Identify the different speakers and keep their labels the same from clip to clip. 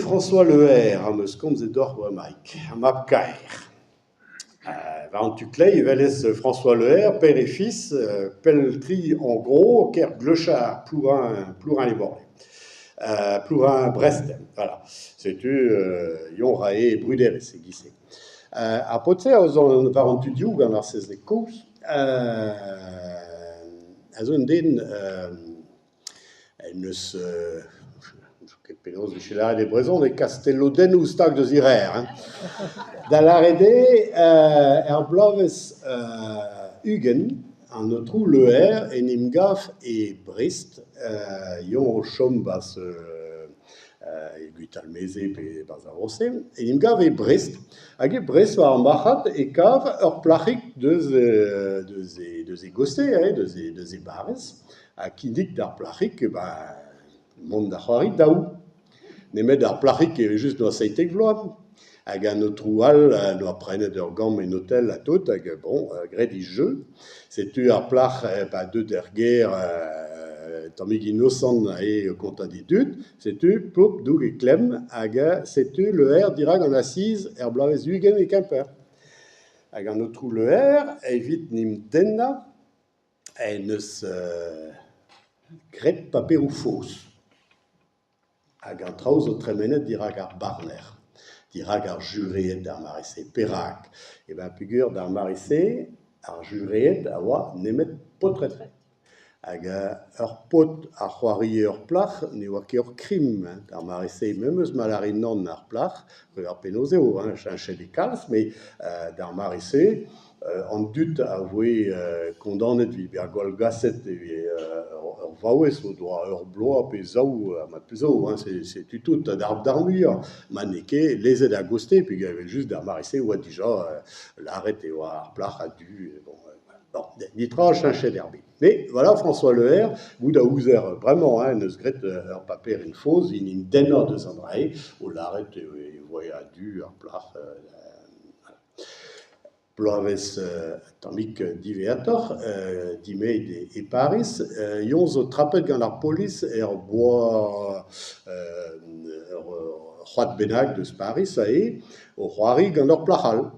Speaker 1: François Le Her am eus komzet deoc'h bremaik, ar mab-kaer. War an tu kleiz e welez François Le Her, père et fils, pell-tre en gros, kêr Gleuchard, Plourin, Plourin-les-Bordes. Plourin-Brest, voilà. Setu eñ 'rae bruderezh e-giz-se. Ar paotr-se a zo war an tu dehoù gant ar Sezneg kozh a zo un den en deus n'ouzon ket penaos e vije lâret e brezhoneg kastelodennoù stag deus e reer hein. Da lâret eo er bloavezh 20 an aotrou Le Her en em gav e Brest eñ o chom 'barzh e Gwitalmeze pe e-barzh ar vro-se, en em gav e Brest hag e Brest war ar marc'had e kav ur plac'hig deus deus e deus e gostez hein, deus e deus e barrez ha kinnig d'ar plac'hig mont da c'hoari daou. Nemet ar plac'hig evel-just 'doa 17 vloaz hag an aotrou all 'doa prenet ur gambr en otel ha tout hag bon, graet he jeu. Setu ar plac'h pa deut er gêr tammig inosant aze o kontañ d'e dud, setu paotr doug e klemm hag setu Le Her dirak an asiz er bloavezh 20 e Kemper. Hag an aotrou Le Her evit 'n em dennañ en deus graet paperoù faos. Hag an traoù zo tremenet dirak ar barner, dirak ar jureed d'ar mare-se. Perak ? Eh ben peogwir d'ar mare-se ar jureed a oa nemet paotred. Hag ur paotr a c'hoarie ur plac'h ne oa ket ur krim hein d'ar mare-se memes ma lâre nann ar plac'h, ar penaos eo hein, cheñchet eo kalz met d'ar mare-se An dud a voe kondaonet evit bezañ gwallgaset evit ur vaouez o doa ur bloaz pe zaou ha mat pe zaou hein, setu tout d'ar muiañ. Ma n'eo ket lezet a-gostez peogwir evel-just d'ar mare-se e oa dija lâret e oa ar plac'h a-du bon, bon, netra a cheñchet er bed. Mais voilà François Le Her, goût a ouzer bremañ hein, en deus graet ur paperenn faos evit dennañ deus an dra-se o lâret e voe a-du ar plac'h. Bloavezh tammig diwezhatoc'h, dimezet e Pariz, eñ zo trapet gant ar polis er boa ur c'hoad bennak deus Pariz aze o c'hoari gant ur plac'h all.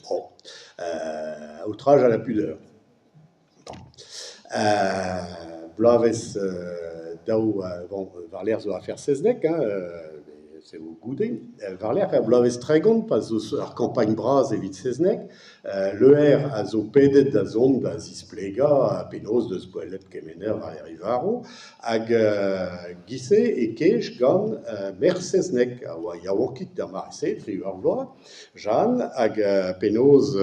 Speaker 1: Bon, outrage à la pudeur. Bloavezh daou bon war-lerc'h zo afer Seznec hein, se vo goude. War-lerc'h er bloavezh 30 pa 'z eus ur kampagn bras evit Seznec, Le Her a zo pedet da zont da zisplegañ penaos 'deus gwelet kemener war e varv hag giz-se e kej gant merc'h Seznec a oa yaouankik d'ar mare-se, 18 vloaz. Jeanne hag penaos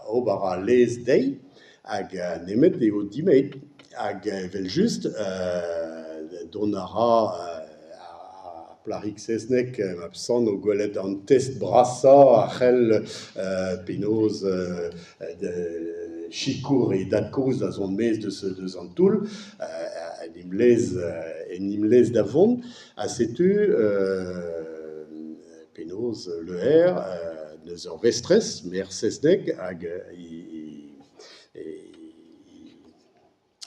Speaker 1: ober al lez dezhi hag nemet eo dimezet hag evel-just dont a ra ar plac'hig Seznec ma-sant o gwelet an test brasañ a c'hell penaos sikour e dad-kozh da zont maez deus an toull en em lez en em lez da vont Ha setu penaos Le Her n'eus ur vestrez, merc'h Seznec, hag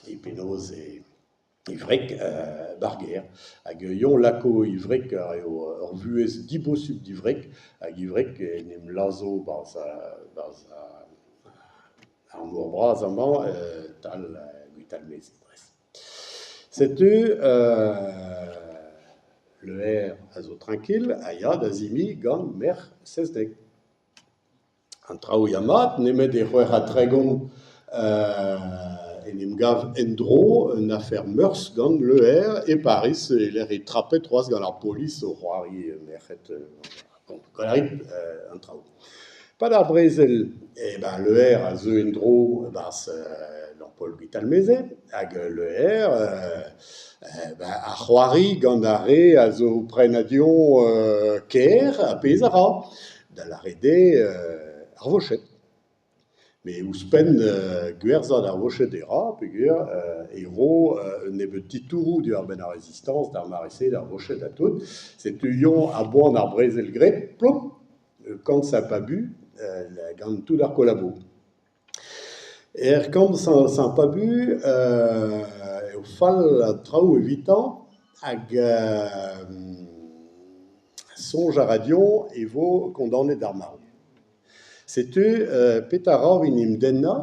Speaker 1: e penaos e wreg ba'r gêr. Hag eñ lako e wreg eo ur vuhez dibosupl d'e wreg, hag e wreg en em lazho 'barzh 'barzh ar mor bras amañ 'tal Gwitalmeze dres. Setu Le Her a zo trankil a ya da zimiñ gant merc'h Seznec. An traoù ya mat nemet e 36 en em gav en-dro un afer meurzh gant Le Her e Pariz e-lec'h eo trapet c'hoazh gant ar polis o c'hoari merc'hed bon, gant a rit an traoù. 'Pad ar brezel eh ben Le Her a zeu en-dro e-barzh Lampaul Gwitalmeze hag Le Her ben a c'hoari gant ar re a zo prenadion kêr ar pezh a ra, da lâret eo ar Voched. Met ouzhpenn gwerzhañ d'ar Voched e ra peogwir e ro un nebeud titouroù diwar-benn ar Rezistañs d'ar mare-se, d'ar Voched ha tout. Setu eñ a-boan ar brezel graet, plop, Kamp Saint-Pabu gant tout ar kolabo. Er kamp Saint-Pabu eo fall an traoù evitañ Hag soñj a ra dezhañ e vo kondaonet d'ar marv. Setu petra a ra evit en em dennañ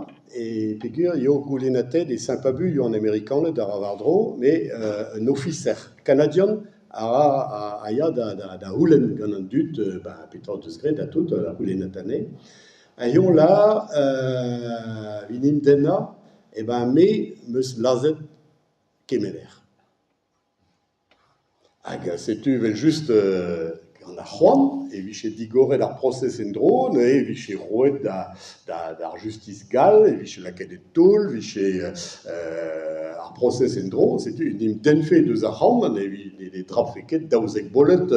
Speaker 1: peogwir eo goulennataet e Saint-Pabu eo an Amerikaned a ra war-dro met un ofiser kanadian a ra a ya da c'houlenn gant an dud petra o deus graet ha tout, da c'houlennat anezhe. Ha eñ 'lâr evit en em dennañ eh ben me 'm eus lazhet Kemener. Hag setu evel-just gant ar c'hoant e vije digoret ar prosez en-dro, neuze e vije roet d'ar justis gall, e vije lakaet e taol, e vije ar prosez en-dro, setu en em dennfe deus ar c'hamp ha ne drapfe ket 12 boled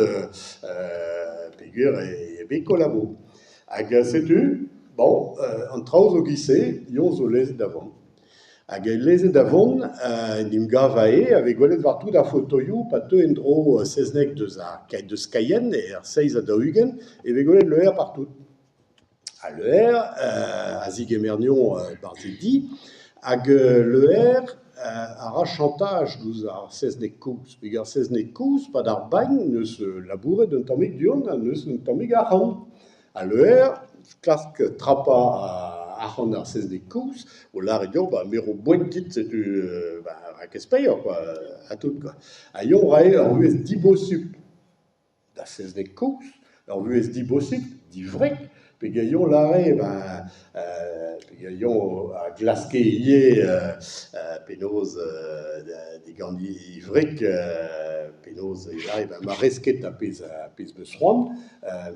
Speaker 1: peogwir eo bet kolabo. Hag setu, bon, an traoù zo giz-se, eñ zo lezet da vont. Hag lezet da vont en em gav aze a vez gwelet war tout ar fotoioù pa teu en-dro Sezneg deus ar deus Cayenne er 47 e vez gwelet Le Her partout. Ha Le Her a zigemer anezhañ 'barzh e di hag Le Her a ra chantaj ouzh ar Sezneg kozh peogwir ar Sezneg kozh 'pad ar bagn 'neus labouret un tammig du-hont ha 'neus un tammig arc'hant. Ha Le Her klask trapañ arc'hant ar Sezneg kozh o lâret deomp ba me 'ro boued dit setu ba ra ket speiañ kwa ha tout kwa. Ha eñ 'rae ur vuhez dibosupl da Sezneg kozh, ur vuhez dibosupl, divreg, peogwir eñ 'lâre ben peogwir eñ a glaske ivez penaos digant e wreg penaos e lâre ben ma rez ket ar pezh 'meus c'hoant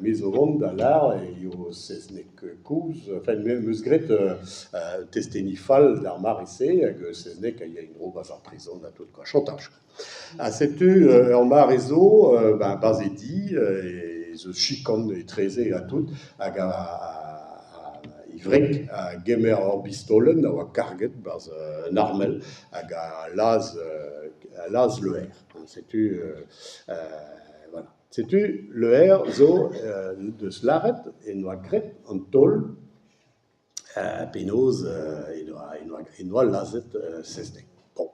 Speaker 1: Me zo vont da lâr eo Sezneg kozh, enfin me 'm eus graet testeni fall d'ar mare-se hag Sezneg a ya en-dro 'barzh ar prizon ha tout kwa, chantaj. Ha setu ur mare zo ben 'barzh e di ez eus chikan etreze ha tout hag e wreg a gemer ur bistolenn a oa karget 'barzh un armel hag a lazh a lazh Le Her. Setu voilà. Setu Le Her zo deus lâret en doa graet an taol penaos en doa lazhet Sezneg. Bon,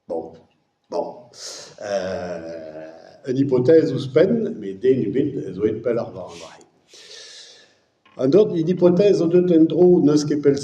Speaker 1: bon, bon. Un hipotez ouzhpenn, met den ebet zo aet pelloc'h war an dra-se. An dud, un hipotez zo deuet en-dro n'eus ket pell zo.